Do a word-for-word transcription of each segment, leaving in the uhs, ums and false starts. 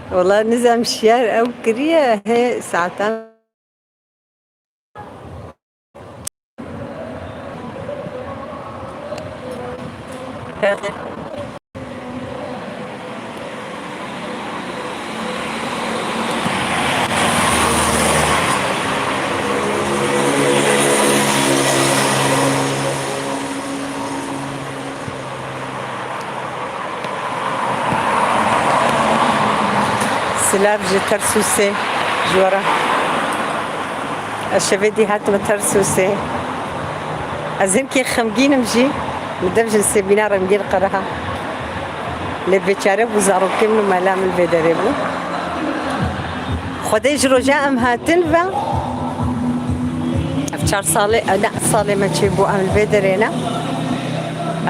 Wala nizam şiyar ew kiriye he saetan. Silav ji Tersûsê ji we re. Ez şevê dî hatime Tersûsê. Ez hinkê xemgîn im jî. Min dev ji sêbîna rengîn qeriha. Lê bêçare bû, zarokê min û mala min vê derê bû. Xwedê ji roja em hatin ve, ev çar salê, e, ne, salê me çêbû em li vê derê ne.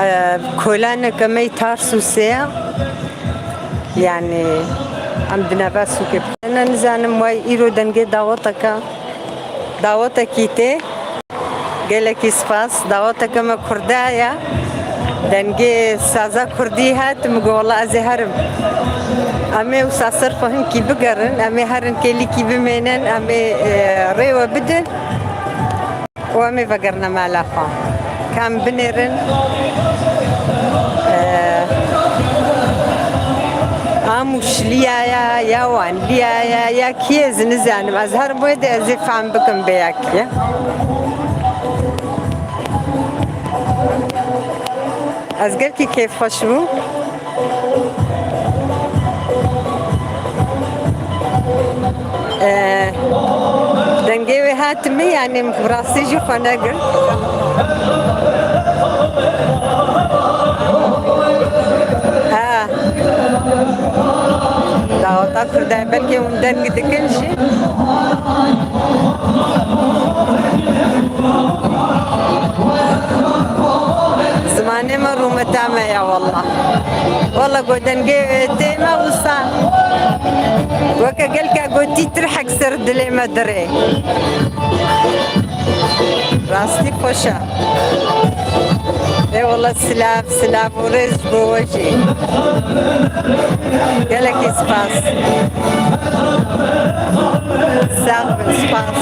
E, kolaneke me yê Tarsûsê ye. Yani em di nava sûkê. Ne nizanim way îro dengê daweteke, dawetekî tê. Gelekî spas. Daweteke me kurda ye. Dengê saza kurdî hat, min got, "Wela ez ê herim." Em ê wisa ser xwe hinkî bigerin, em ê herin kêlîkî bimênin, em ê, e, rê we bidin û em ê vegerine mala xwe. Ka em binêrin, e, Amûş liya ya, ya Wan liya ya, ya kî ez nizanim. Ez herim wê de ez ê fehm bikim bê ya kî ye. Ez gelkî kêfxweş bûm. Ee, dengê wê hatime, yani bi rastî jî xwe negirt. Ha. Daweta Kurda, belkî hûn deng dikin jî. Zimanê me rûmeta me ya, wallah. Wallah, got dengê tê me wisa. Weke gelka gotî tirhek ser dilê me dirê. Rastî xweş e. Ê wallah, silav, silav û rêz ji bo we jî. Gelekî spas. Sax bin, spas.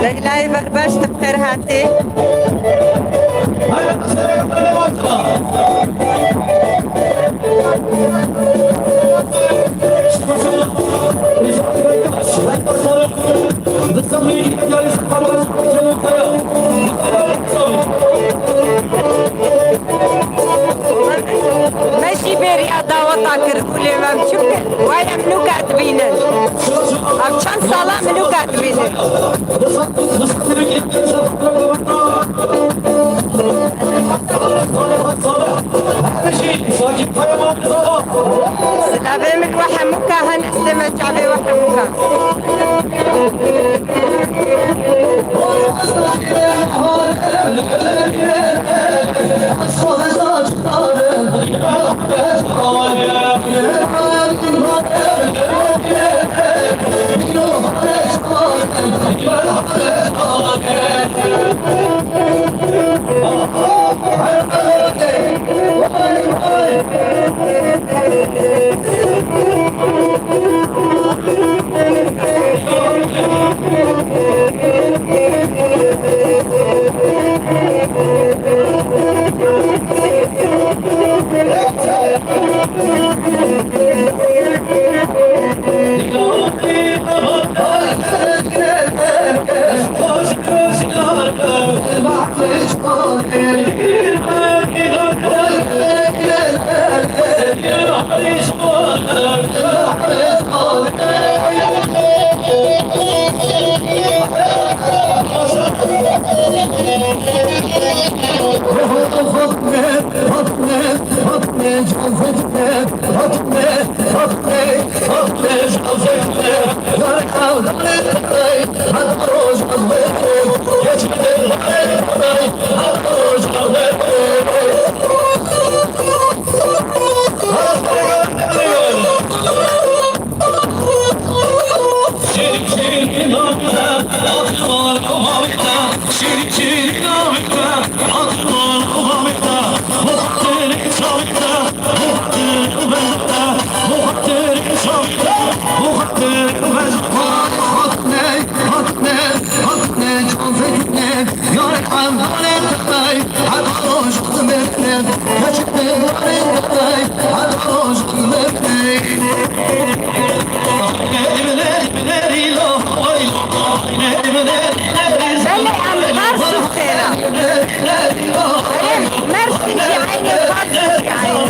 Leylayê Berbaş, tu bi xêr hatî. Me jî bêriya daweta kir, gulê me, çi bikir? Wayê em nûka dibînin. Ev çend sala em nûka dibînin. Silavê min we hemûka hene, stê me çavê we hemûka. Belê em Fars û Sêra. Mersin jî eynî, Fars jî eynî.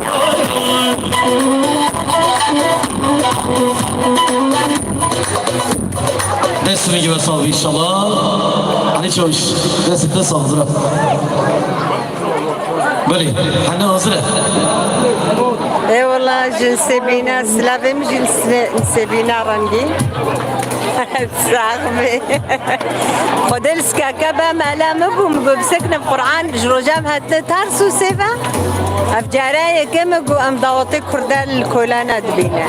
Dest min gibe sax bî inşallah. Elî Çawiş, dest te sax, hazir e. Belê, hene hazir e. Ê wela, ji Sêbîna, silavê min jî li Sê-, Sêbîna rengî. Sax bî. Xwedê li skaka be mela min bû, min got bisekine Qur'an, ji roja em hatine Tars û Sêva. Ev cara yeke min got em dawetê Kurda li kolana dibîne.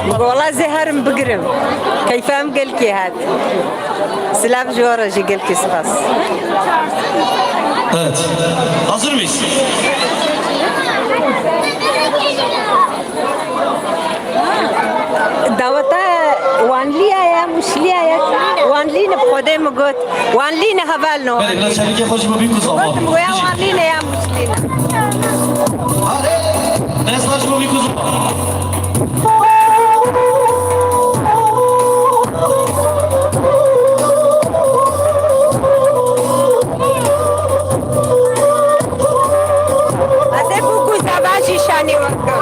Min got wela zê herim bigirim. Keyfa em gelkî hat. Silav ji we re jî, gelkî spas. Evet. Hazır mıyız? Daweta Wanliya ya, Muşliya ya. Wanlî ne, bi Xwedê min got. Wanlî ne, hevalno. Belê, bila çevikê xwe ji bo bî ku zava. Gotim, goya Wanlî ne ya, Muşlî ne. Hadi. Dest baş bo bî ku zava. Ez ê bû ku zava jî şanî weke.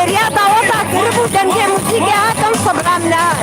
Beriya daweta kiribû dengê muzîkê hatin sibramnan.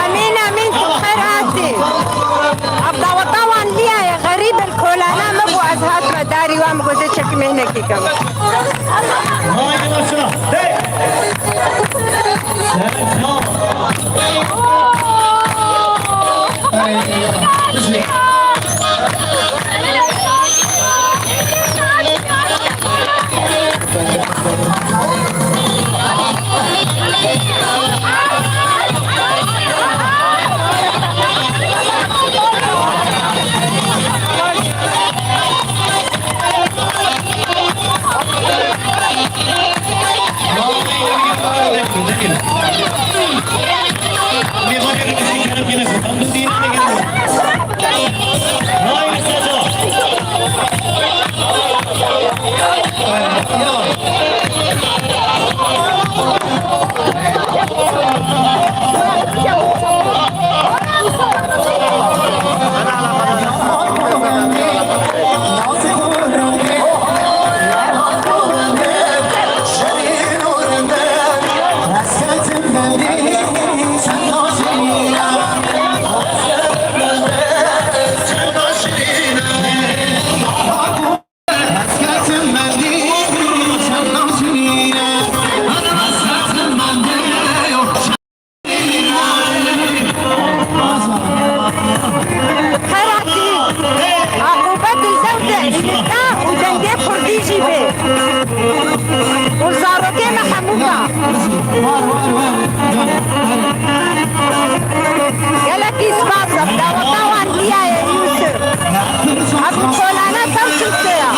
Amîn, amîn, tu xêr hatî. Ev daweta wan lîya ye, xerîb el kolana min bû, ez hatime darî wan, min got, "Çekî mêhnekî kem." Xeratî, aqûbet li dewde înika û dengê kurdî jî bê. Û zarokê me hemû ba. Gelekî spas, ev daweta wan diya ye Yûsif. Ev kolana tev çû se ya.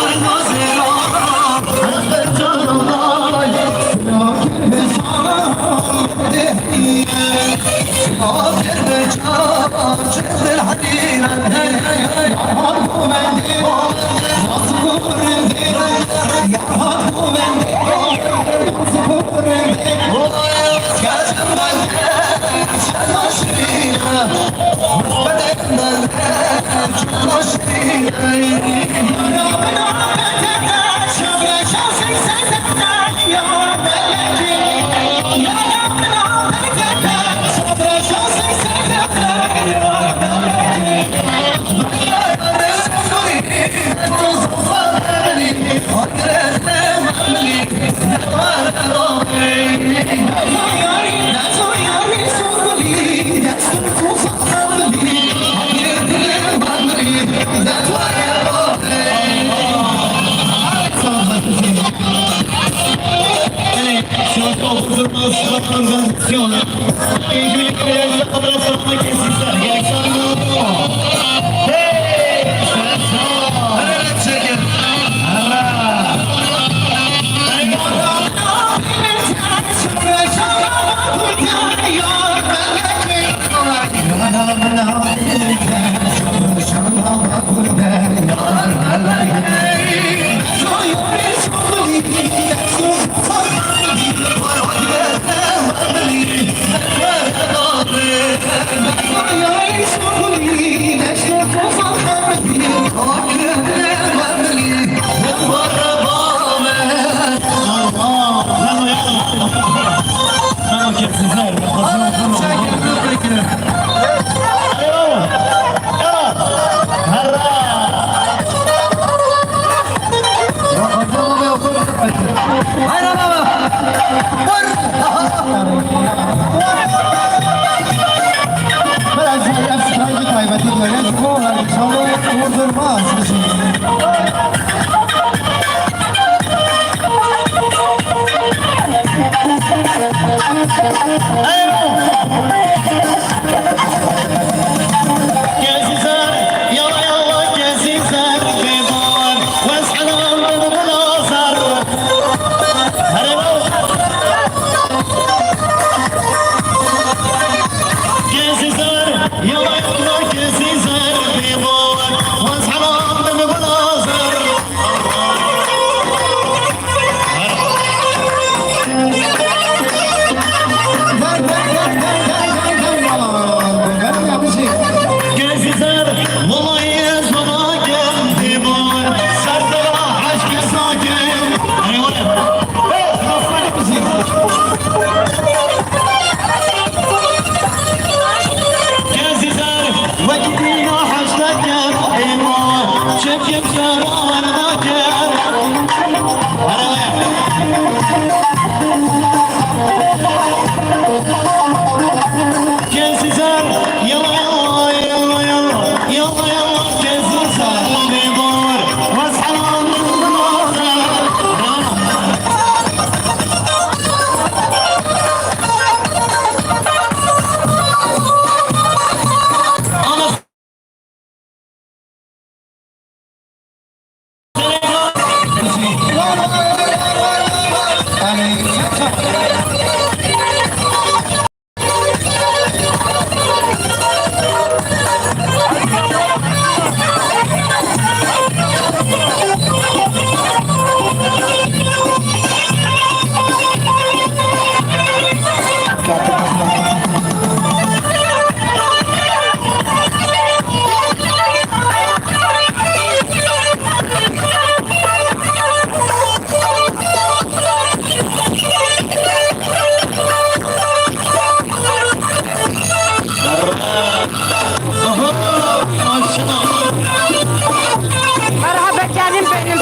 Merhaba canım benim.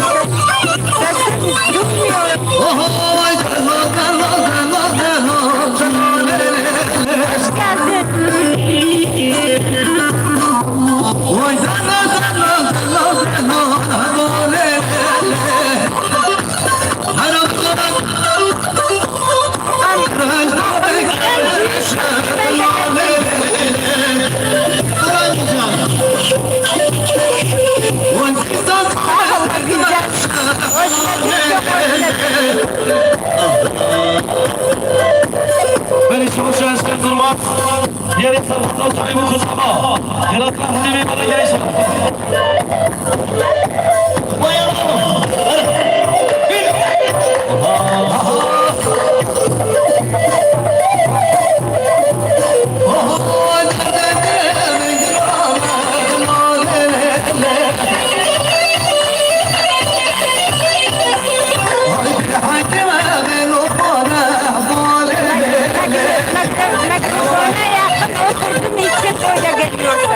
Sesim duymuyorum. Hoş geldin. Beni çavuş Eşref Durmaz, diğeri Serhat Altay bu kızama. Yaratlar hadi bir bana gelişelim. Mikrofona yakın oturduğum için öyle geliyorsun.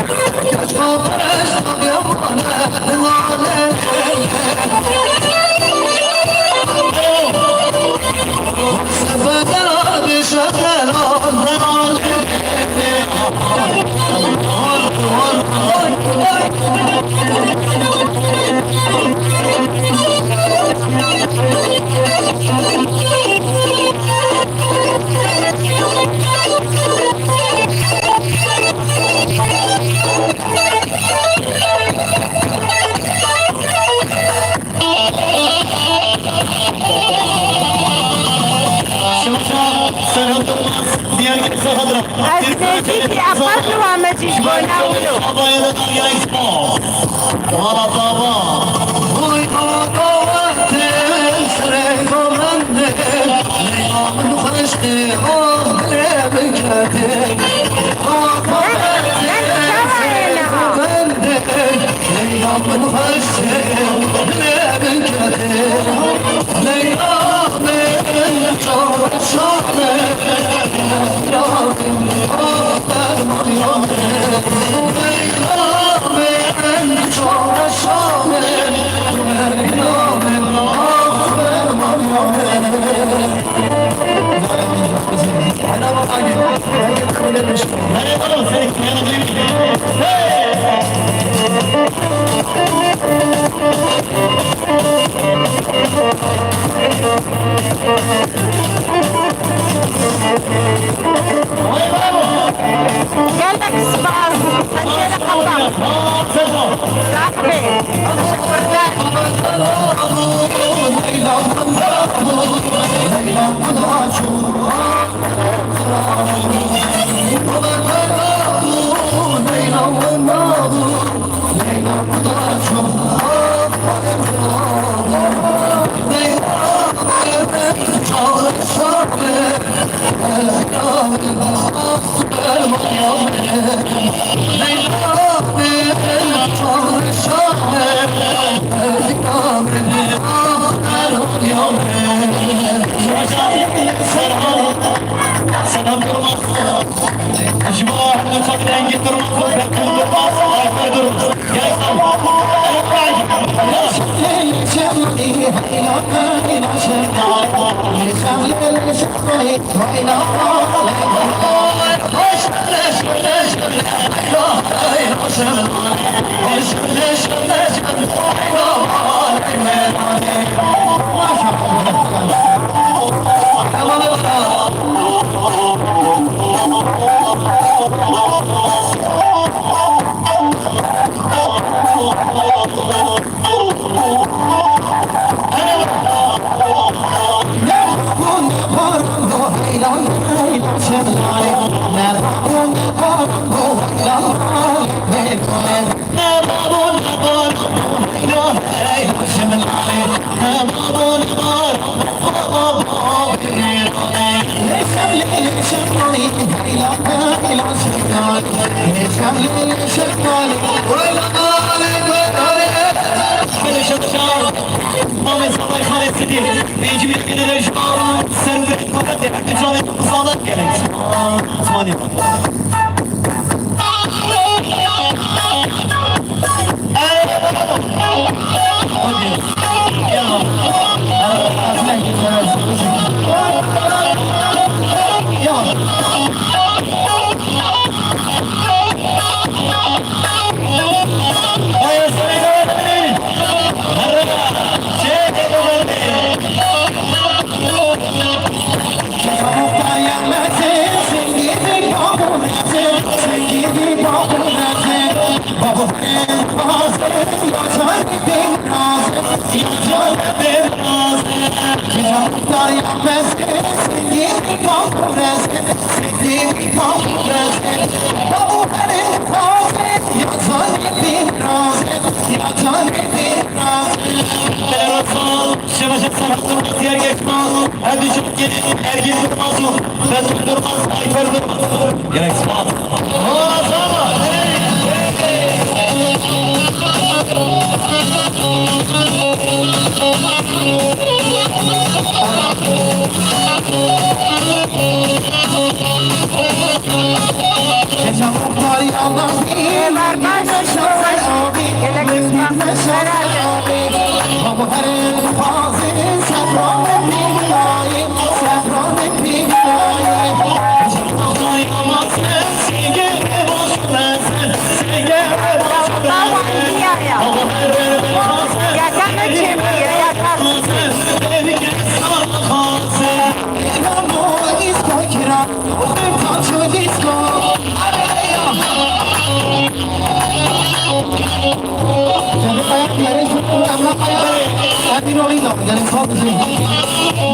Şewşa Serhat Yilmaz, diğer kısa kadro. Ez nêzîkî epar niha me jî ji bona wilo. Gelek spas. Teşekkür ederim. Teşekkürler. Selam durmaz. Ji bo hemû çav dengî durmaz. Berkûn durmaz. Ayfer durmaz. Şemeşe Serhat Durmaz, Yer Geçmez, Erdinç Ergin Durmaz, Betül Durmaz, Ayfer Durmaz. Gerek spas.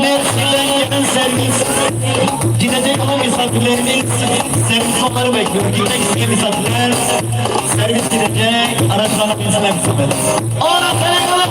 Mersin'den gelen servis. Gidecek olan misafirlerimiz servis onları bekliyor. Gitmek isteyen misafirler servis gidecek. Araçlara binsinler bu sefer. Ona selam yolla.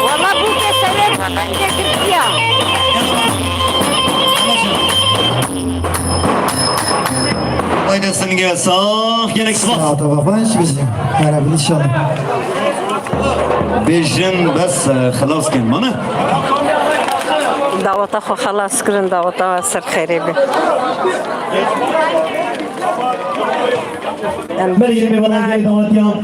Wala bûke serê bende girtiya. Haydi singê sax, gelek spas. Saata baş, bijin. Merhaba, inşallah. Bêjin bes, e, xilas kin, mane? Daweta xwe xelas kirin, daweta ser xêrê be. Em Berê yê mêvanan gelê dawetiyan.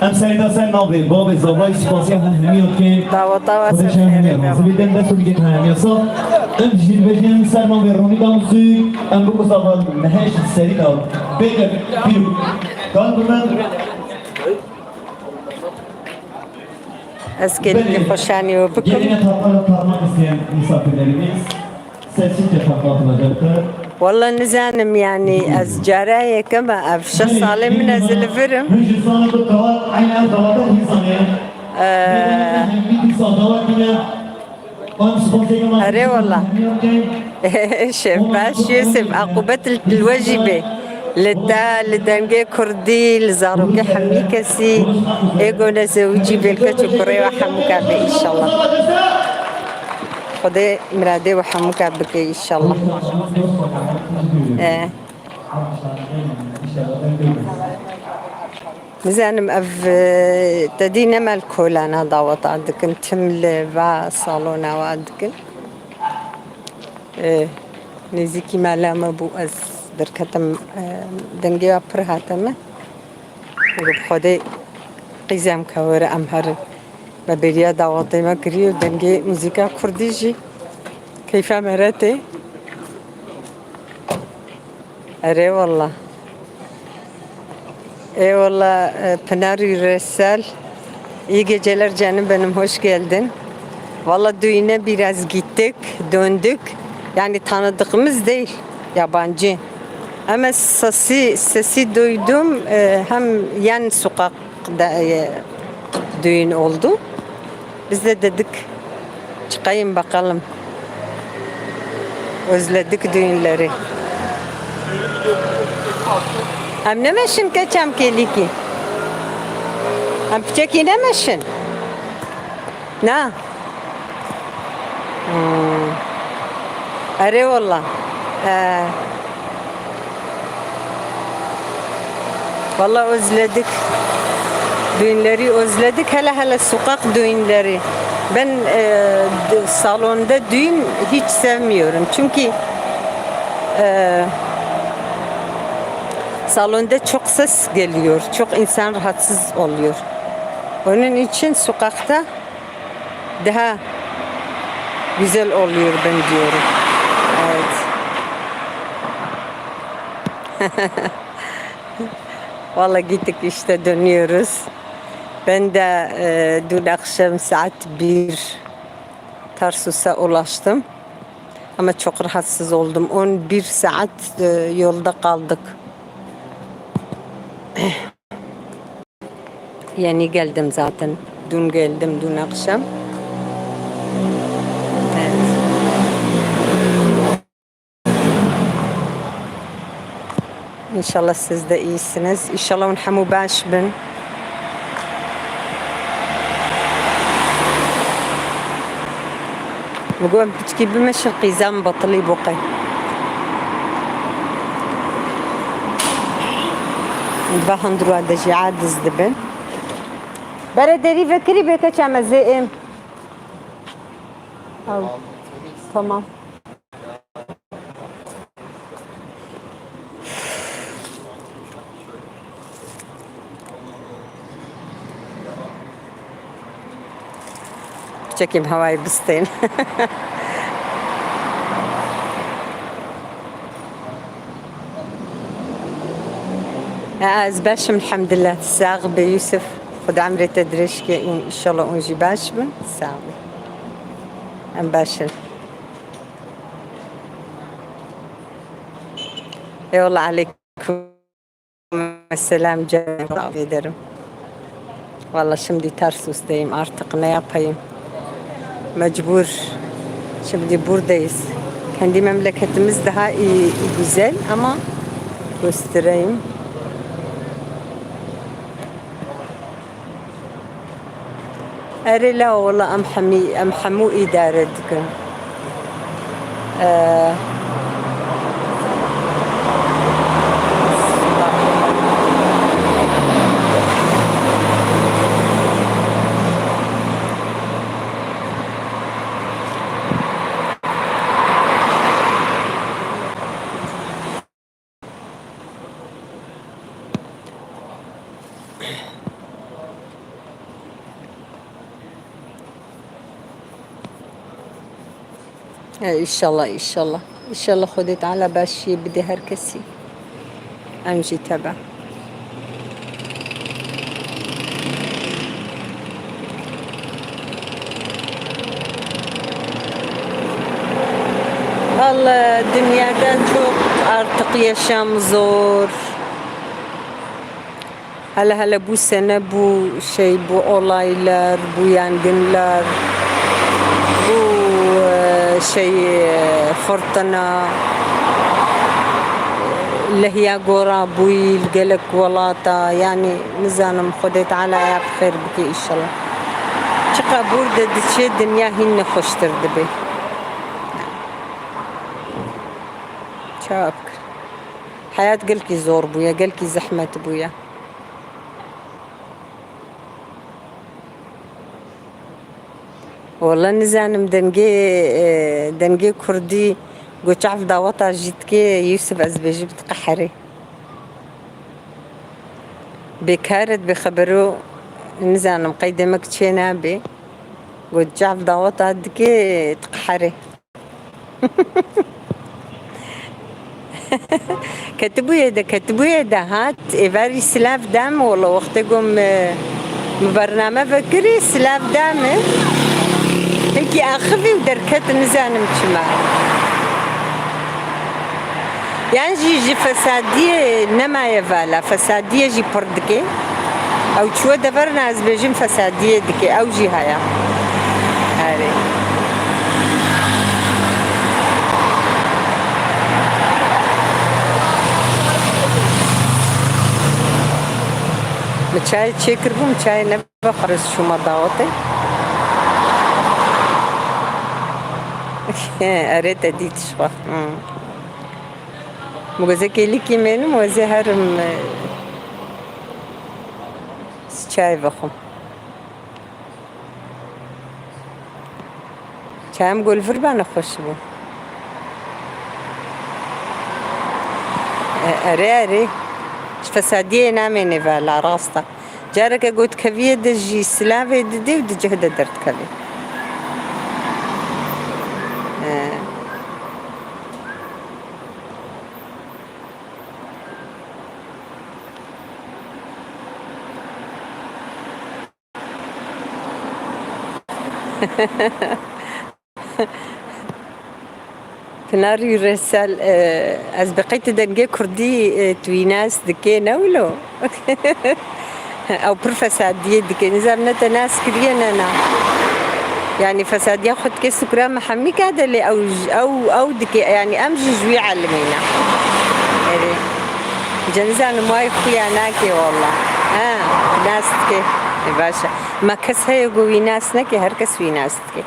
Em serê da ser navê bavê zavayî spasiya hemiya dikin. Daweta we ser xêrê be. Xwedê şer hemiya razî be. Dem dest û digê hemiya saf. Em jî dibêjin ser navê Ronî Damsû. Em biku zava neheş serî da bêke pîr. Kal bi min. Ez gelekî xweşanî we bikim. Gelîne tarmana tarmak isteyen misafirlerimiz. Sesçe tarmak olacaklar. Walla nizanim, yanî ez cara yekem e, ev şeş salê min ez li vir im. Hindistana bi kavat aynı ev davada insanı. Ee, Hemî dîsa dawa kine. Erê wala. Şef baş, Yusuf, aqubet li we jî bê. Li te, li dengê kurdî, li zarokê hemî kesî, ê gone zewicî bê, li keç û kurê we hemûka bê, înşallah. Xwedê miradê we hemûka bike înşallah. E. Nizanim ev, e, te dî ne me li kolana daweta dikin, tim li va salona wa dikin. E, nêzîkî mala me bû, ez derketim, e, dengê wa pir hate me. Û bi Xwedê qîzem ke were em herin. Me bêriya dawetê me kiriye û dengê muzîka kurdî jî keyfa me re tê. Erê wallah. Eyvallah, e, Pınar Yüresel. İyi geceler canım benim, hoş geldin. Valla düğüne biraz gittik, döndük. Yani tanıdığımız değil, yabancı. Ama sesi, sesi duydum, e, hem yan sokakta, e, düğün oldu. Biz de dedik, çıkayım bakalım. Özledik düğünleri. Em nemeşin keçam kelîkî. Em piçekî nemeşin. Na. Hmm. Erê wallah. Ee, Valla özledik. Düğünleri özledik. Hele hele sokak düğünleri. Ben, e, d-, salonda düğün hiç sevmiyorum. Çünkü, e, salonda çok ses geliyor. Çok insan rahatsız oluyor. Onun için sokakta daha güzel oluyor ben diyorum. Evet. Valla gittik işte, dönüyoruz. Ben de, e, dün akşam saat bir Tarsus'a ulaştım. Ama çok rahatsız oldum. On bir saat, e, yolda kaldık. Yeni geldim zaten. Dün geldim, dün akşam. Evet. İnşallah siz de iyisiniz. İnşallah hûn hemû baş bin. Min got, em piçkî bimeşin, qîza min betilî bû qey. Di va hundirwa de jî adiz dibin. Bere derî vekirî bê keça me zê êm. Al. Tamam. Çekeyim havayı bistên. Ya, ez baş im, elhamdülillah. Sax be Yusuf. Xuda emrê te dirêj ke, û înşallah hûn jî baş bin. Sax be. Em baş in. Eyvallah aleykum. Selam canım, teşekkür ederim. Valla şimdi Tarsus'tayım artık, ne yapayım? Mecbur. Şimdi buradayız. Kendi memleketimiz daha iyi, güzel ama göstereyim. Erê la wela em hemî, em hemû îdare dikin. Ee, E, înşallah, înşallah. Înşallah Xwedê Teala başiyê bide her kesî. Em jî tebe. Vallahi dünyada çok artık yaşam zor. Hele hele bu sene bu şey, bu olaylar, bu yangınlar, bu, e, şey, e, fırtına, e, lehiya gora bûyî li gelek welata, yani nizanim Xwedê Teala ya bi xêr bike înşallah. Çiqa bûr de diçe dinya hîn nexweştir dibe. Çak. Heyat gelkî zor bûye, gelkî zehmet bûye. Wala nizanim dengê, e, dengê kurdî go çav daweta jî dikê, Yusuf, ez bêjim diqeherê. Bêkar et, bêxebero, nizanim qey demek çê nabê. Go çav daweta dikê, diqeherê. Ketibûyê de, ketibûyê de hat, êvarî silav da min, wala wextê ku min, min bername vekirî, silav da min. Hekî axivî û derket, nizanim çima. Yan jî ji fesadiyê nemaye vala, fesadiyê jî pir dike. Ew çûye deverna, ez bêjim fesadiyê dike, ew jî heye. Erê. Min çayê çêkiribû, min çayê nevexwar, ez çûma dawetê. Erê, te dît ji xwe. Hmm. Min got, ez ê kêlîkî mênim û ez ê herim, e, çayê vexwim. Çaya min got li vir be, nexweş bû. E, erê, erê. Ji fesadiyê namênê vala, rast e. Careke got keviyê de jî silavê didê û di cih de derdikevê. E. Pinar Yüresel, e, ez bi qey tu dengê kurdî, e, tu wî nas dikê, ne wilo? Ew pir fesadiyê dike. Nizam ne te nas kiriye, ne na. Yanî fesadiya xwe dike sukra me hemî kade lê ew j-, ew, ew dike. Yanî em jî ji wî elimî ne. Erê. Ca nizanim wayê xuya nake walla. Ha, nas dike. E, baş e. Ma kes heye ku wî nas neke, her kes wî nas dike.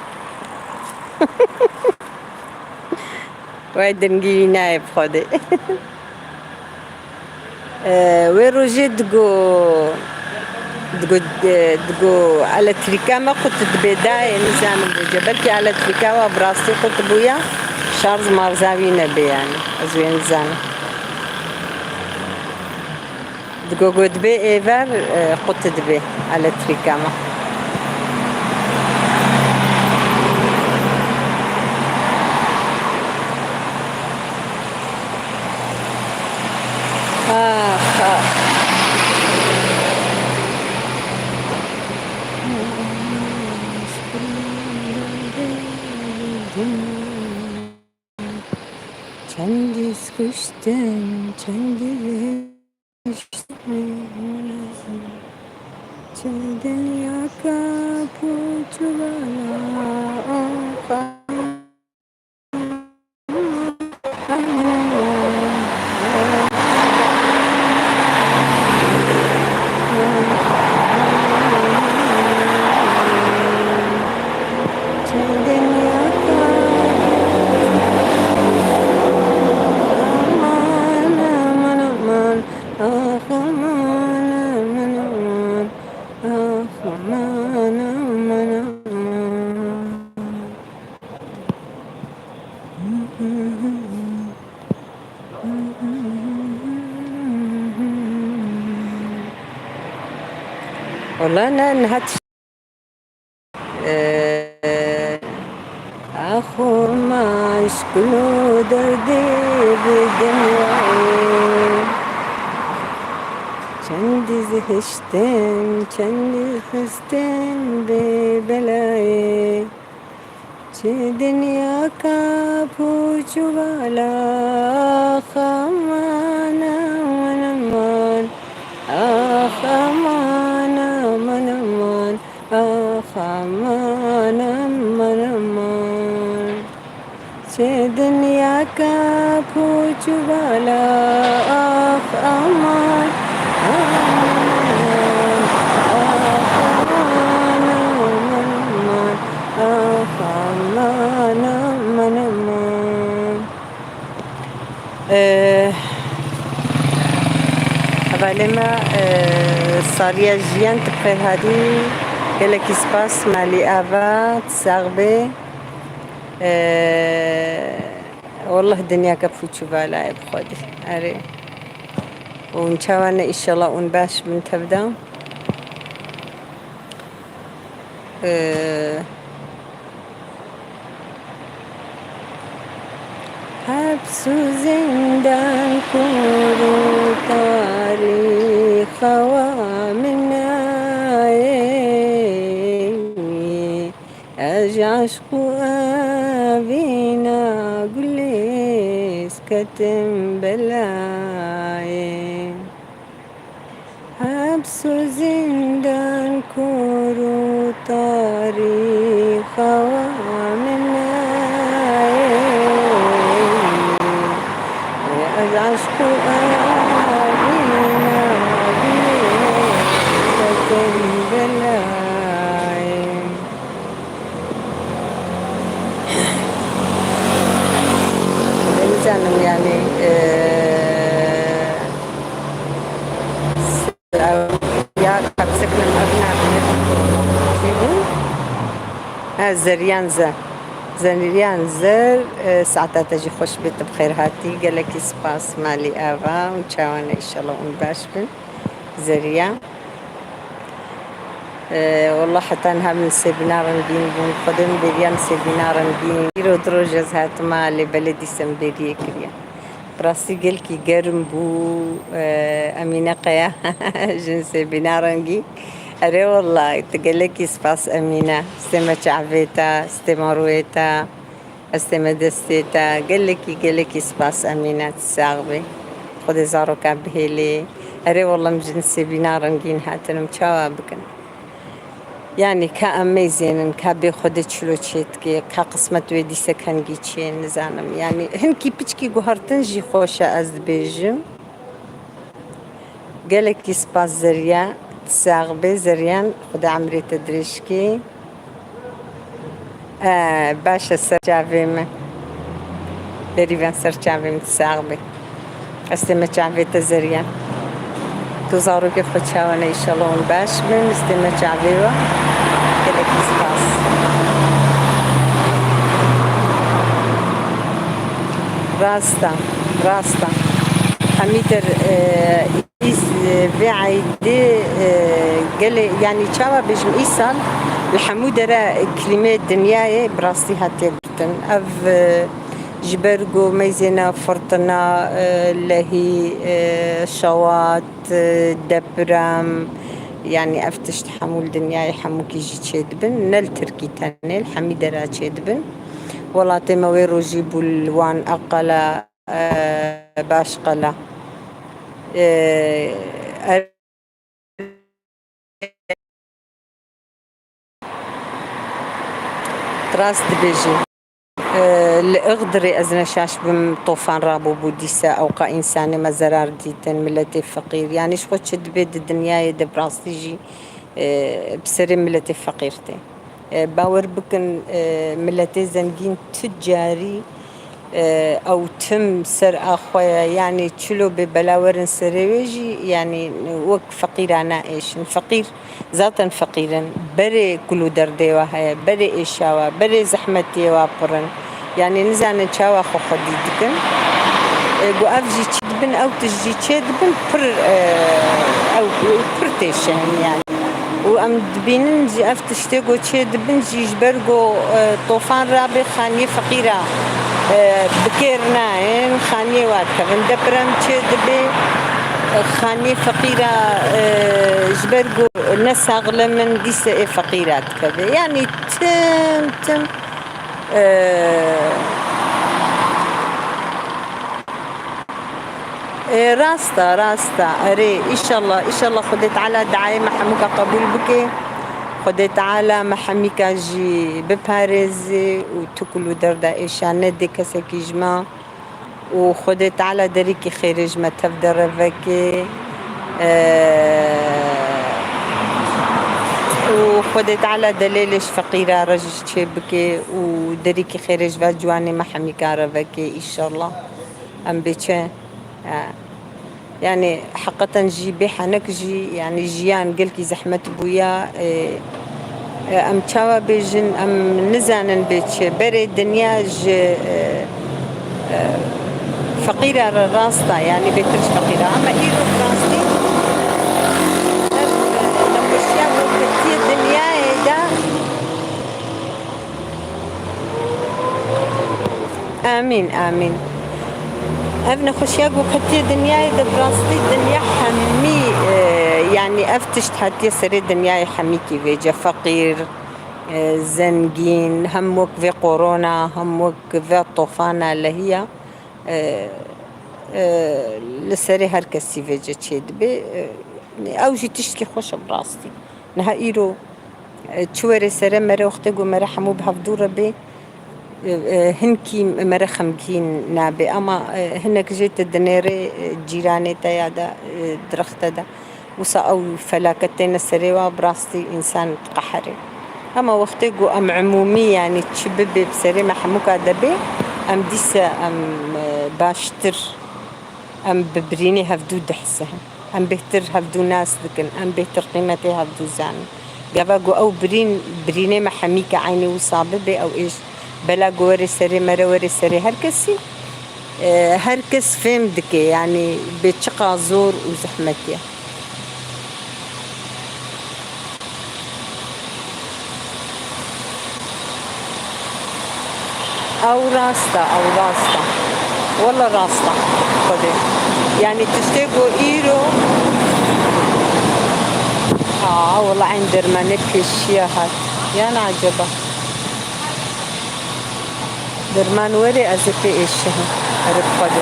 Wey dengî wî nayê bi Xwedê. Ee, wê rojê digo, digo, e, digo elektrîka me qut dibe dayê, nizanim bêje. Belkî elektrîka wa bi rastî qut bûya, şarj marza wî nebê yani. Ez wê nizanim. Digo go dibê êver, e, qut dibe elektrîka me. Ax, ax. Çendî kuştin, çendî Çi dinyaka pûç û vala, ax, ax. Çi dinyaka, aman, aman, aman. Ax aman aman aman. Ax aman aman aman. Wala ne, niha Ee, axo ma şikil û derdê bi dinyayê. Çendî zihiştin, çendî xistin bê belayê. Çi dinyaka pûç û vala, ax aman, aman, aman. Ax aman, aman, aman. Ax aman, aman, aman. Çi dinyaka pûç û vala, ax aman, aman, aman. Ax aman, aman, aman. Ax aman, aman, aman. Ee, hevalê me, ee, Sariya Jiyan, tu bi xêr hatî. Gelekî spas, malî ava, tu sax bê. Ee, wallah dinyake pûç û vala ye bi xwedî. Erê. Hûn çawa ne, îşallah hûn baş bin tevdan. Ee, Heps û zindan kor û tarî xewa min nayê. Ez aşq û evîna gulêz ketim belayê. Heps û zindan kor û tarî xewa min nayê. Ez aşq û evîna gulêz ketim belayê. Nizanim yani, e, ya kapsik min ev nabîne. Çi bû? Ha, Zeriyan Zer. Zeriyan Zer, e, saeta te jî xweş bê, tu bi xêr hatî. Gelekî spas, malî ava û çawa ne, înşallah hûn baş bin. Zeriya. Ee, wallah heta niha min sêbîna rengîn bûn. Xwedê min bêriya min sêbîna rengîn. Îro du roj ez hatime, lê belê dîse min bêriyê kiriye. Bi rastî gelkî germ bû, ee, Emîne Qeya. Jin sêbîna rengîn. Erê wallah, tu gelekî spas Emîne. Stê me çavê te, stê me rûyê te. Ez tême destê te. Gelekî, gelekî spas Emîne, tu sax bî. Xwedê zaroka bihêlê. Erê, wallah, em jin sêbîna rengîn hatinim, çawa bikin? Yani, ka em meyzênin, ka bê Xwedê çilo çê dike, ka qismet wê dîse kengî çê, nizanim. Yani, hinkî piçkî guhertin jî xweş e, ez dibêjim. Gelekî spas Zeriya, tu sax bê Zeriyan, Xuda emrê te dirêj kê. E, baş e, ser çavê min. Berî ven ser çavê min, tu sax bê. Ez tême çavê te Zeriyan. Tu zarokê xwe çawa ne, înşallah hûn baş bin, ez tême çavê we. Gelekî spas. Rast e, rast e. Hemî der, e, Îs, e, vê eydê, e, gelê, yanî çawa bêjim, îsal li hemû dere klîmê dinyayê bi rastî hatiye girtin. Ev, e, ji ber ku meyzêne firtina, e, lehî, e, şewat, e, deprem, yanî ev tişt hemû li dinyayê hemûkî jî çêdibin. Ne li Tirkî tenê, li hemî dera çêdibin. Welatê me wê rojî bû li wan eqela, e, baş qela. E, er-, rast dibêjî. E, li Iğdirê ez ne şaş bim, tofan rabûbû dîse ewqa însanê me zerar dîtin, miletê feqîr. Yanî ji xwe çi dibê di dinyayê de bi rastî jî, e, bi serê miletê feqîr tê. E, bawer bikin, e, miletê zengîn tu carî, e, ew tim ser a xwe ye. Yanî çilo bê bela werin serê wê jî, yanî wek feqîra naêşin. Feqîr zaten feqîr in. Berê kul û derdê we heye, berê êşa we, berê zehmetiyê we pir in. Yanî nizanin çawa xwe xwedî dikin. E, ku ev jî çi dibin, ew tişt jî çê dibin, pir, e, ew pir têşehin yanî. Û em dibînin jî ev tiştê ku çê dibin jî ji ber ku, e, tofan rabe xaniyê feqîra, e, bi kêr nayên, xaniyê wa dikevin. Deprem çê dibe, e, xaniyê feqîra, e, ji ber ku ne saxlem in, dîse ê feqîra dikeve. Yanî tim tim, e, Ê, rast e, rast e. Erê, îşallah, îşallah Xwedê Teala diayê me hemûka qebûl bike. Xwedê Teala me hemîka jî biparêze û tu kul û derda êşa nedê kesekî ji me. Û Xwedê Teala derîkî xêrê ji me tev de reveke. Ee, û Xwedê Teala delêlê ji feqîra re jî çê bike û derîkî xêrê ji va ciwanê me hemîka reveke, îşallah. Em bê çi? E, yanî heqeten jî bê henek jî, yanî jiyan gelkî zehmet bûya. E, e, em çawa bêjin, em nizanin bê çi. Berê dinya ji, e, e, feqîra re rast e, yanî bêtir ji feqîra. Ama îro bi rastî ev, e, nexweşiya ku ketiye dinyayê de. Amîn, amîn. Ev nexweşiya ku ketiye dinyayê de, bi rastî dinya hemî, e, yanî ev tişt hatiye serê dinyayê hemîkî vêce, feqîr, e, zengîn, hem wek vê korona, hem wek vê tofana lehiya, e, e, li serê her kesî vêce çêdibe. E, ew jî tiştkî xweş e bi rastî. Niha îro, e, çi were sere mere, wextê ku mere hemû bi hevdû re bê, e, e, hinkî mere xemgîn nabe. Ama, e, hinek jê te dinêrê, e, cîranê te ya de, e, direxte de. Wisa ew felaket têne serê wa, bi rastî însan diqehere. Ama wextê ku em umûmî, yanî çi bibe bi serê me hemûka de bê, em dîse em, e, baştir, em bi birînê hevdû dihisin. Em bêhtir hevdû nas dikin, em bêhtir qîmetê hevdû zanin. Gava ku ew birîn, birînê me hemî ke eynî wisa bibe, ew êş bela ku were serê mere, were serê her kesî, e, her kes fêm dike, yanî bê çiqa zor û zehmet ye. Ew rast e, ew rast e. Wele rast e. Xwedê. Yanî tiştê ku îro, ha, wele eyn dermanê pêşiya hat. Yan acaba? Derman were ez ê pê êşihim. Erê bi Xwedê.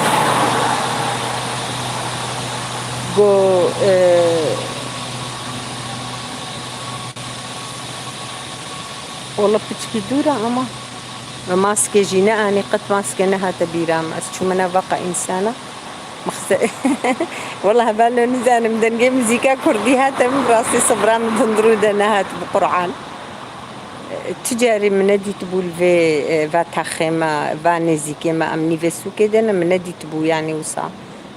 Go, e, Wele piçkî dûr e ama me maskê jî neanî, qet maske nehate bîra min. Ez çûme nav veqa însana. Mixse-, Wele hevalno nizanim dengê muzîka kurdî hate min, bi rastî sibra min di hundirû de nehat bi Qur'an. Tu carî min nedîtibû li vê, e, va taxê me, va nêzîkê me, em nîvê sûkê de ne, min nedîtibû, yanî wisa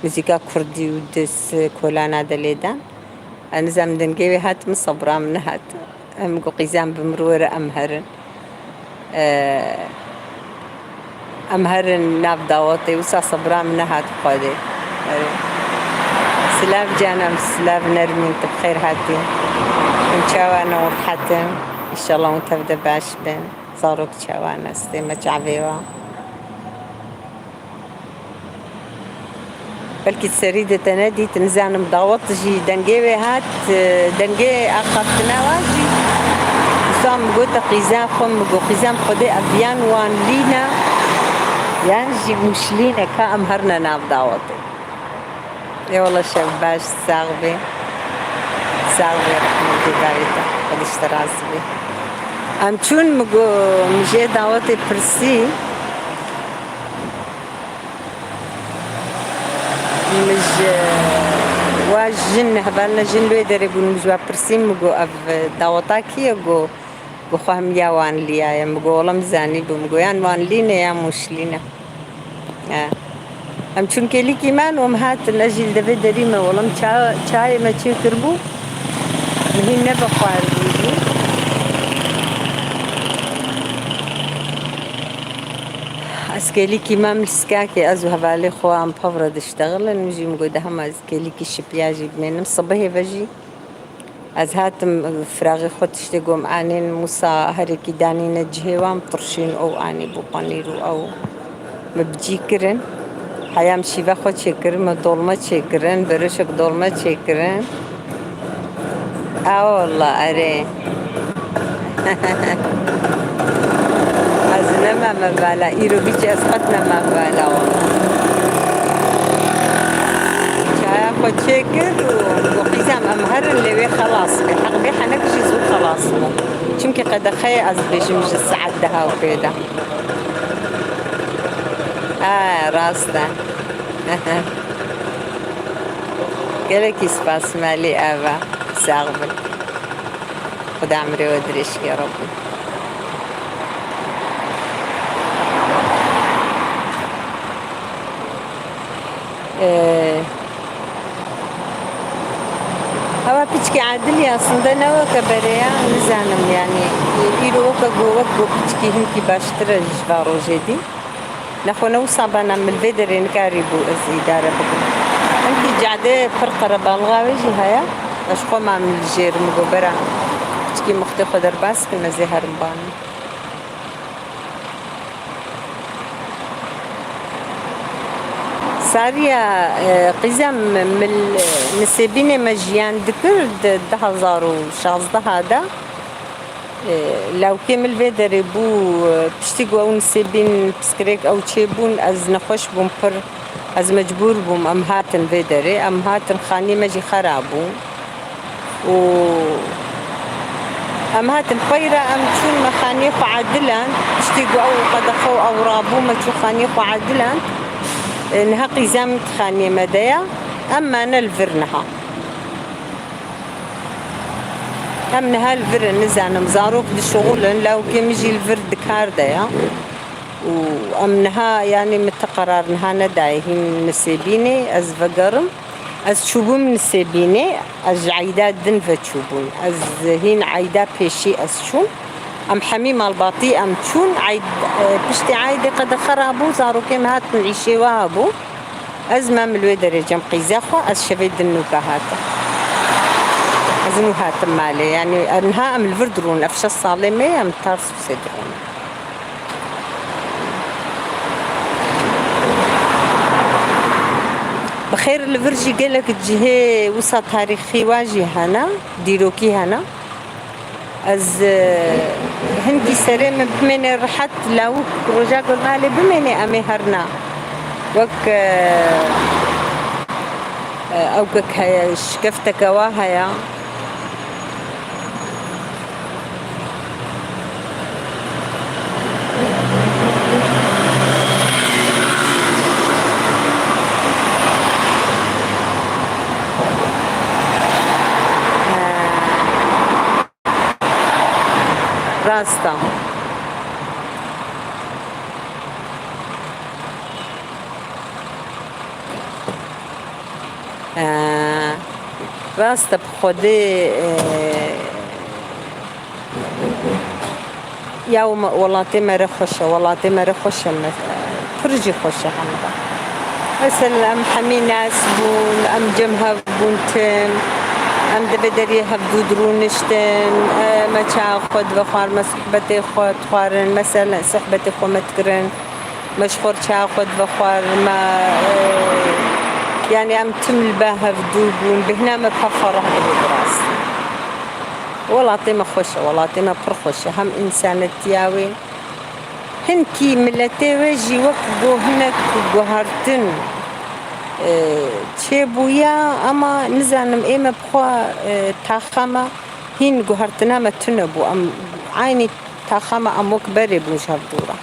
muzîka kurdî û dis, e, kolana de lê dan. Ez nizanim dengê wê hat min, sibra min nehat. Em got qîzan bi mirov re em herin. Em herin nav dawetê, wisa sibra min nehat bi Xwedê. Erê. Silav canem, silav Nermîn, tu bi xêr hatî. Hûn çawa ne, hûn rehet in? Înşallah hûn tev de baş bin. Zarok çawa ne, stê me çavê wa. Belkî serî de te nedît, nizanim dawet jî dengê wê hat, e, dengê axaftina wa jî. Wisa min gote qîza xwe, min got, qîza min Xwedê ev yan wan lîne, yan jî mûşlîne, ka em herine nav dawetê. Ê wele şev baş, sax bê. Sax bê, rehmetê dawî te. Xwedê ji te razî bê. Em çûn, min got, min jê dawetê pirsî. Min ji wa jin, hevalina jin li wê derê bûn, min ji wa pirsî, min got, ev daweta kî ye? Got, got, xwe hemiya wan liya ye. Min got, wele min zanîbû. Min got, yan wan lî ne, yan mûşlî ne. He. Em çûn kêlîkî me, em hatin, ez jî li devê derî me. Wele min ça-, çayê me çêkiribû. Min hîn nebe xwarin jî. Ez kêlîkî mam li Skakê, ez û hevalê xwe em pev re diştexilin. Min jî min got, de hema ez kêlîkî şipiya jî bimênim. Sibihê ve jî ez hatim, firaxê xwe tiştê gom anîn, Mûsa herekî danîne cihê wan, tirşîn ew anî bû panîr û ew. Me bi cî kirin. Heya min şîva xwe çêkirin, me dolma çêkirin, beroşek dolma çêkirin. A walla, erê. Ez nema me vala, îro bîçe ez qet nema vala walla. Çaya xwe çêkir û got, qîzam, em herin lê wê xelas be. Heq bê henek jî zû xelas be. Çimkî qedexeyê ez dibêjim ji saet deha û pê de. A, rast e. Gelekî spas, malî ava. Sax bin. Xuda emrê we dirêj ke, Rabbî. Ee, Hewa piçkî adil ya, aslında ne weke berê ya, nizanim yani. Îro weke go, wek go piçkî hinkî baştir e ji va rojê dî. Nexwe ne wisa bana min vê derê nikarîbû ez îdare bikim. Hinkî cade pir qerebalxa wê jî heye. Ez xwe ma min li jêr min go bera piçkî muxtê xwe derbas kin ez ê herim banî. Sariya, e, qîza min, nisêbînê me jiyan dikir di du hezar û şazdeh de. E, lawkê min li vê derê bû, e, piştî ku ew nisêbîn piskirêk ew çêbûn, ez nexweş bûm pir, ez mecbûr bûm, em hatin vê derê, em hatin xaniyê me jî xera bû. û em hatin peyra, em çûn me xaniyê xwe ediland. Piştî ku ew qedexe û ew rabû, me çû xaniyê xwe ediland. E, niha qîza min di xaniyê me de ya. Em mane li vir niha. Em niha li vir in, nizanim. Zarok dişuxulin, lawkê min jî li vir di kar de ya. Û em niha, yanî min ti qerar niha nedaye hîn nisêbînê ez vegerim. Ez çûbûm nisêbînê, ez ji eyda din ve çûbûm. Ez hîn eyda pêşî ez çûm. Em hemî malbatî em çûn. Eyd, e, piştî eydê qedexe rabû, zarokê me hatin îşê we hebû. Ez mem li wê derê cem qîza xwe, ez şevê din nûka hatim. Ez nû hatim malê. Yanî, e, niha em li vir dirûn, ev şeş salê me ye, em Tarsusê dirûn. Bi xêr li vir jî gelek cihê wisa tarîxî wa jî hene, dîrokî hene. Ez, e, hinkî serê min bimêne rehet, lawik roja ku li malê bimêne em ê herna. Wek, e, e, ewkek heye, şikefteke wa heye. Rast e. Ee, rast e, bi Xwedê, ee, ya we-, welatê me re xweş e, welatê me re xweş e, me-, pir jî xweş e hemda. Mesela em hemî nas bûn, em cem hev bûn tim, em di vê deriyê hevdû dirûniştin, e, me çawa xwe divexwar, me sohbetê xwe dixwarin, mesela sohbetê xwe me dikirin. Me ji xwe re çawa xwe divexwar, me, e, yanî em tim li ba hevdû bûn, bêhna me pir ferah dibû bi rastî. Welatê me xweş e, welatê me pir xweş e. Hem însanetiya wê, hinkî miletê wê jî wek ku hinek guhertin, e, çêbûye, ama nizanim ê me bi xwe, e, taxa me hîn guhertina me tune bû. Em eynî taxa me em wek berê bûn ji hevdû re.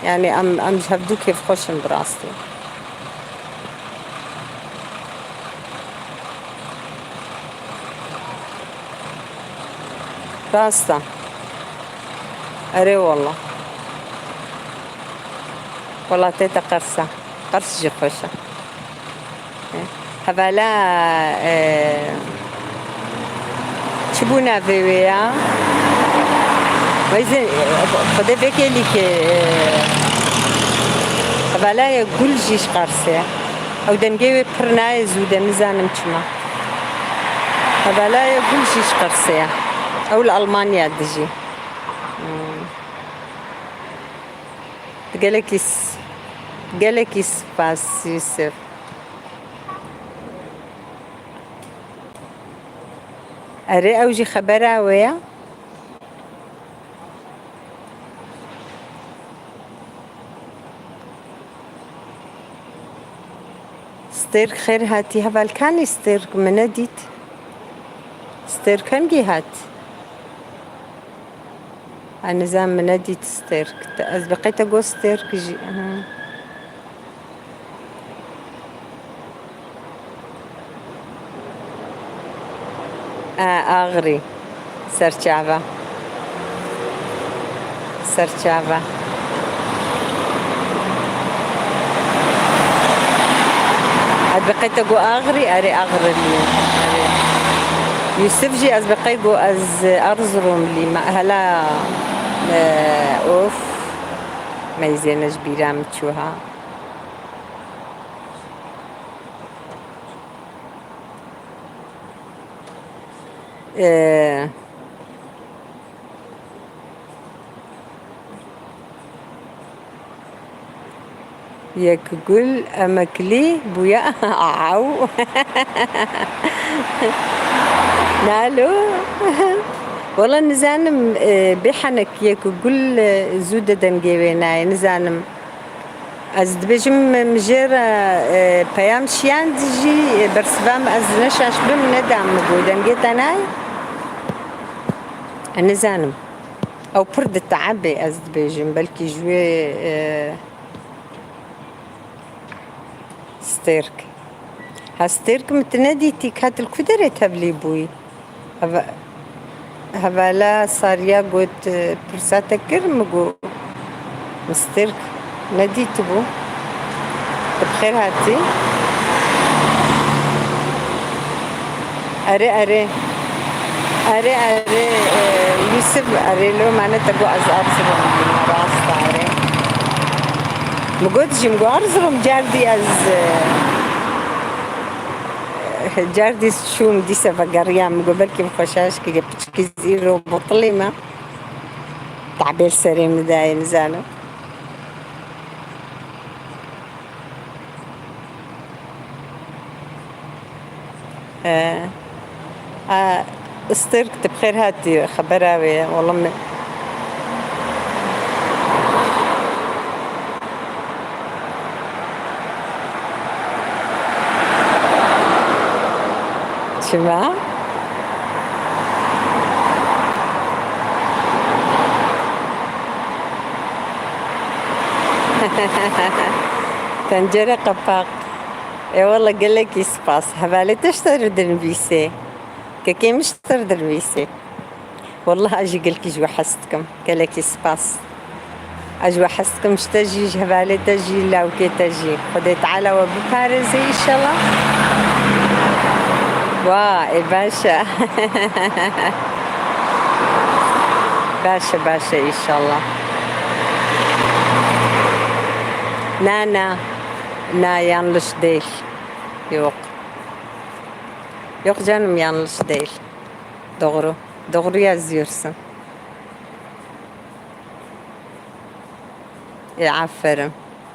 Yani em, em ji hevdû kêfxweş in bi rastî. Rast e. Erê wallah. Welatê te qers e. Qers jî xweş e. Hevala, e, çi bû navê wê ya? Veyzê, e, Xwedê vekêlî ke, e, hevala ye Gul jî ji Qersê. Ew dengê wê pir nayê zû de, nizanim çima. Hevala ye Gul jî ji Qersê ye. Ew li Almanya dijî. Hmm. Gelekî s-, gelekî spas Yusuf. Erê, ew jî xebera wê ye. Stêrk xêr hatî hevalkanî, Stêrk min nedît. Stêrk hengî hat? Ez nizam min nedît Stêrk. Ez bi qey te got Stêrk jî. Hı. A, Axrî. Serçava. Serçava. Beqey te got Axrî? Erê, Axrilî. Erê. Yusuf jî ez beqey got ez Erzurumlî me. Hela, e, of. Meyzêne ji bîra min çû ha. E, Yekgul emeklî bûye. Aw. Nalo. Wala nizanim, e, bê henek Yekgul, e, zû de dengê wê nayê, nizanim. Ez dibêjim, min jê re, e, peyam şiyand jî, e, bersiva min, ez ne şaş bim, nedan min got, dengê te nayê? E, nizanim. Ew pir diteebe, ez dibêjim, belkî ji wê, e, Stêrk. Ha, Stêrk, min tu nedîtî, ka tu li ku derê tevlî bûyî? Heva-, hevala Sariya got, e, pirsa te kir, min got, min Stêrk nedîtibû. Tu bi xêr hatî. Erê, erê. Erê, erê, e, Yusuf, erê, lo mane te got ez Erzurum bûme, rast e, erê. Min got jî, min got Erzurum, cardî ez, e, cardî çûm, dîse vegeriyam, min got belkî min xwe şaş kiriye, piçkî zîro botilî me. Tabê li serê min dayê, nizanim. He. A, Stêrk, tu bi xêr hatî, xebera wê ye. Wala me-, çima? Tencere kapak. Ê wele gelekî spas. Hevalê te ji te re dinivîsê. Kekê min ji te re dinivîsê. Wallah ez jî gelkî ji we hez dikim. Gelekî spas. Ez ji we hez dikim, ji te jî, ji hevalê te jî, lawkê te jî. Xwedê Teala we biparêze înşallah. Wa, ê baş e. Baş e, baş e înşallah. Na, na. Na, yanlış değil. Yok. Yok canım, yanlış değil. Doğru. Doğru yazıyorsun. E, aferin.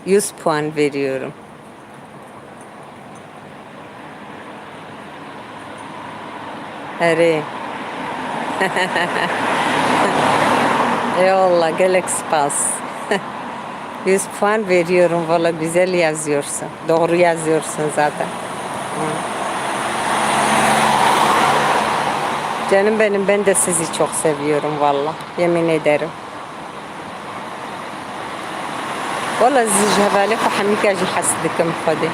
Yüz puan veriyorum. Erê. Eyvallah, gelek spas. Yüz puan veriyorum, valla güzel yazıyorsun. Doğru yazıyorsun zaten. Hı. Canım benim, ben de sizi çok seviyorum valla. Yemin ederim. Wala ez ji hevalê xwe hemîka jî hez dikim Xwedê.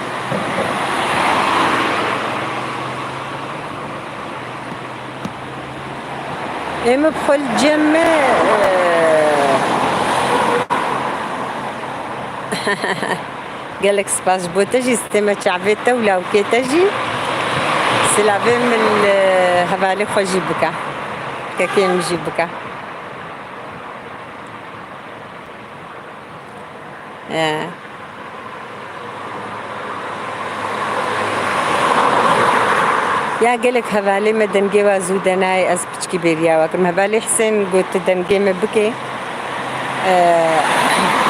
Ê min bi xwe li cem me, e, gelek spas ji bo te jî, stê me çavê te û lawkê te jî. Silavê min li hevalê xwe jî bike. Kekê min jî bike. He. Ya gelek hevalê me dengê wa zû de nayê, ez piçkî bêriya we kirim. Hevalê Hisên got, tu dengê me bikê. Ee,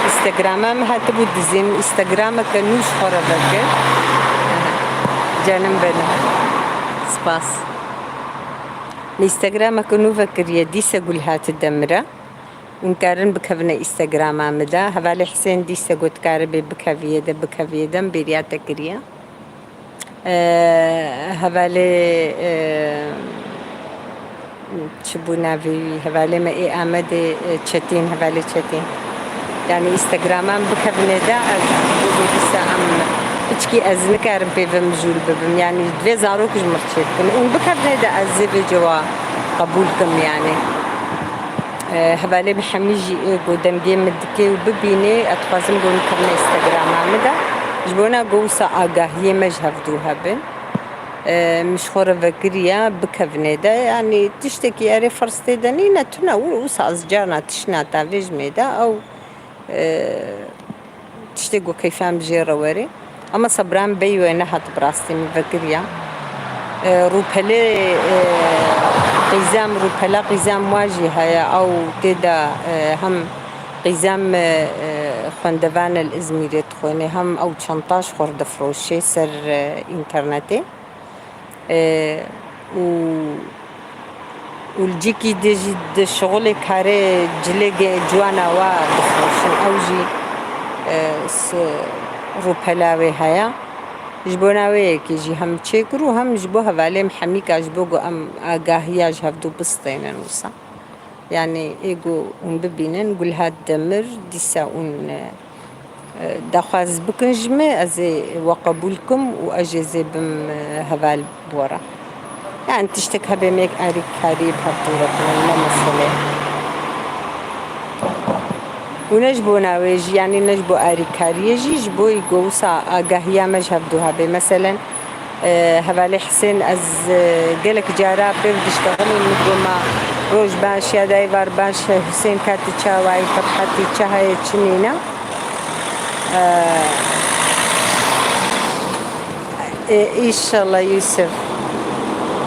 Instagrama min hatibû dizîn. Instagrameke nû ji xwe re vekir. Aha. Canım benim. Spas. Instagrameke nû vekiriye, dîse gul hati demire. Hûn karin bikevine Instagrama min de. Hevalê Hisên dîse got karibê bikeviyê de, bikeviyê de, min bêriya te kiriye. Ee, hevalê, ee, çi bû navê wî? Hevalê me ê Amedê, ee, Çetîn, hevalê Çetîn. Yani Instagrama min bikevine de, ez bû dîsa em piçkî ez nikarim pê ve mijûl bibim. Yani divê zarok ji min re çêbikin. Hûn bikevine de ez zê vê cewa qebûl kim yani. E, hevalê min hemî jî, e, ku dengê min dikê û bibînê, ez dixwazim ku min bikevine Instagrama min de. Ji bona ku wisa agahiyê me ji hevdû hebin. E, min ji xwe re vekiriya bikevnê de. Yanî tiştekî erê ferz tê de nîne tune û wisa ez carna tiştna tavêjmê de ew, e, tiştê ku keyfa min jê re werê. Ama sebra min bey wê nehat bi rastî min vekiriya. E, rûpelê, e, qîzam, rûpela qîzam wa jî heye. Ew tê de, e, hem qîzam, e, e, xwendevan li Îzmîrê dixwêne, hem ew çenta ji xwe re difroşê ser, e, înternetê. E, û, û li cîkî dê jî di şixulê karê cilê ge-, ciwana wa difroşin. Ew jî, e, s-, rûpela wê heye. Ji bona wê yekê jî hem çêkir û hem ji bo hevalê min Hemîka, ji bo ku em agahiya ji hevdû bistênin wisa. Yanî ê ku hûn bibînin, Gulhat Demir, dîsa hûn, e, e, daxwaz bikin ji me, ez ê we qebûl kim û ez jê zê bim, e, heval bi we re. Yanî tiştek hebe me yek alîkariyê bi hevdû re bînin, ne mesele. Û ne ji bona wê jî, yanî ne ji bo alîkariyê jî, ji bo ku wisa agahiya me ji hevdû hebe. Meselen, e, hevalê Hisên, ez, e, gelek cara pê ve diştexilîm, min got, ma roj baş ya dayvar baş, Hisên ka tu çawa yî, ferhatî çi heye, çi nîne. E, e, înşallah Yûsif.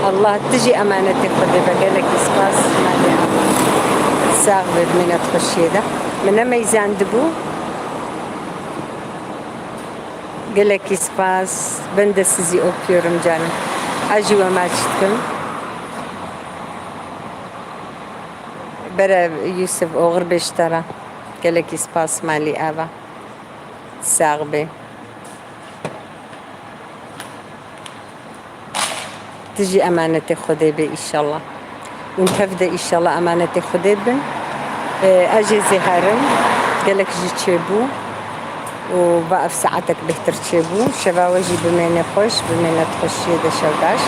Allah tu jî emanetê Xwedê be, gelekî spas ji me de. Sax be, bimîne di xweşiyê de. Min nemeyzandibû. Gelekî spas. Ben de sizi öpüyorum canım. Ez jî we maç dikim. Bere Yûsif, oxir bê ji te re. Gelekî spas malî ava. Sax bê. Tu jî emanetê Xwedê bê, înşallah. Hûn tev de, înşallah, emanetê Xwedê bin. Ee, ez jê zê herim, gelek jî çêbû û va ev saetek bêhtir çêbû. Şeva we jî bimêne xweş, bimêne di xweşiyê de, şev baş.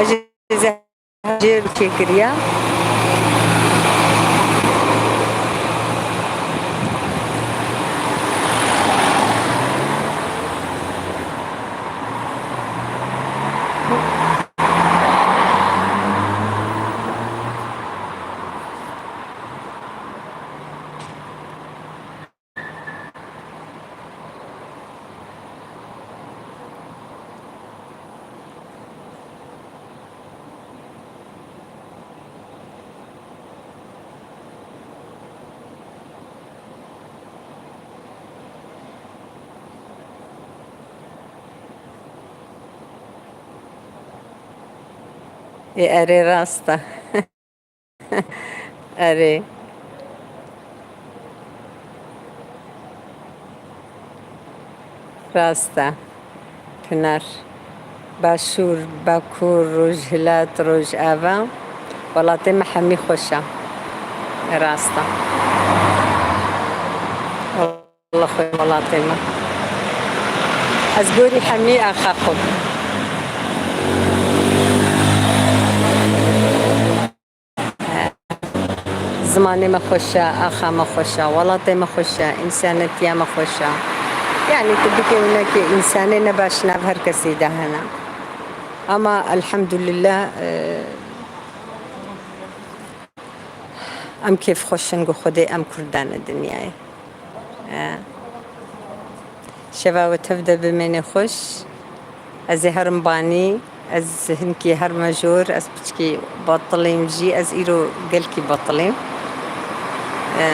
Ez jê zê Jê çêkiriye. Ê, erê, rast e. Erê. Rast e. Pinar. Başûr, Bakur, Rojhilat, Rojava. Welatê me hemî xweş e. Rast e. Wele xwe welatê me. Ez gorî hemî axa xwe. Zimanê me xweş e, axa me xweş e, welatê me xweş e, însanetiya me xweş e. Yanî tu bikê û nekê, însanê ne baş nav her kesê de hene. Ama elhamdulillah, e, em kêfxweş in ku Xwedê em Kurd dane dinyayê. E, şeva we tev de bimêne xweş. Ez ê herim banî, ez hinkî herime jor, ez piçkî betilîm jî, ez îro gelkî betilîm. E,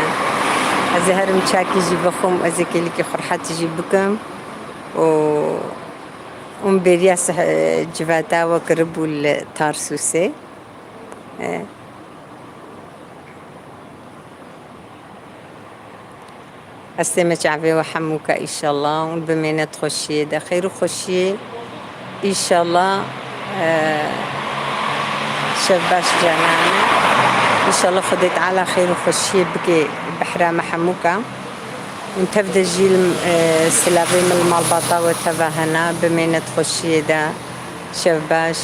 ez ê herim çakî jî vexwim, ez ê kêlikî xurhetî jî bikim. Û, û min bêriya sih-, civata we kiribû li Tarsûsê. E. Hestê me çavê we hemûka, înşallah, hûn bimêne di xweşiyê de. Xêr û xweşiyê, înşallah, e, şev baş canane. Înşallah Xwedê Teala xêr û xweşiyê bike behra me hemûka. Hûn tev de jî, e, silavê min li malbata we teva hene, bimêne di xweşiyê de. Şev baş.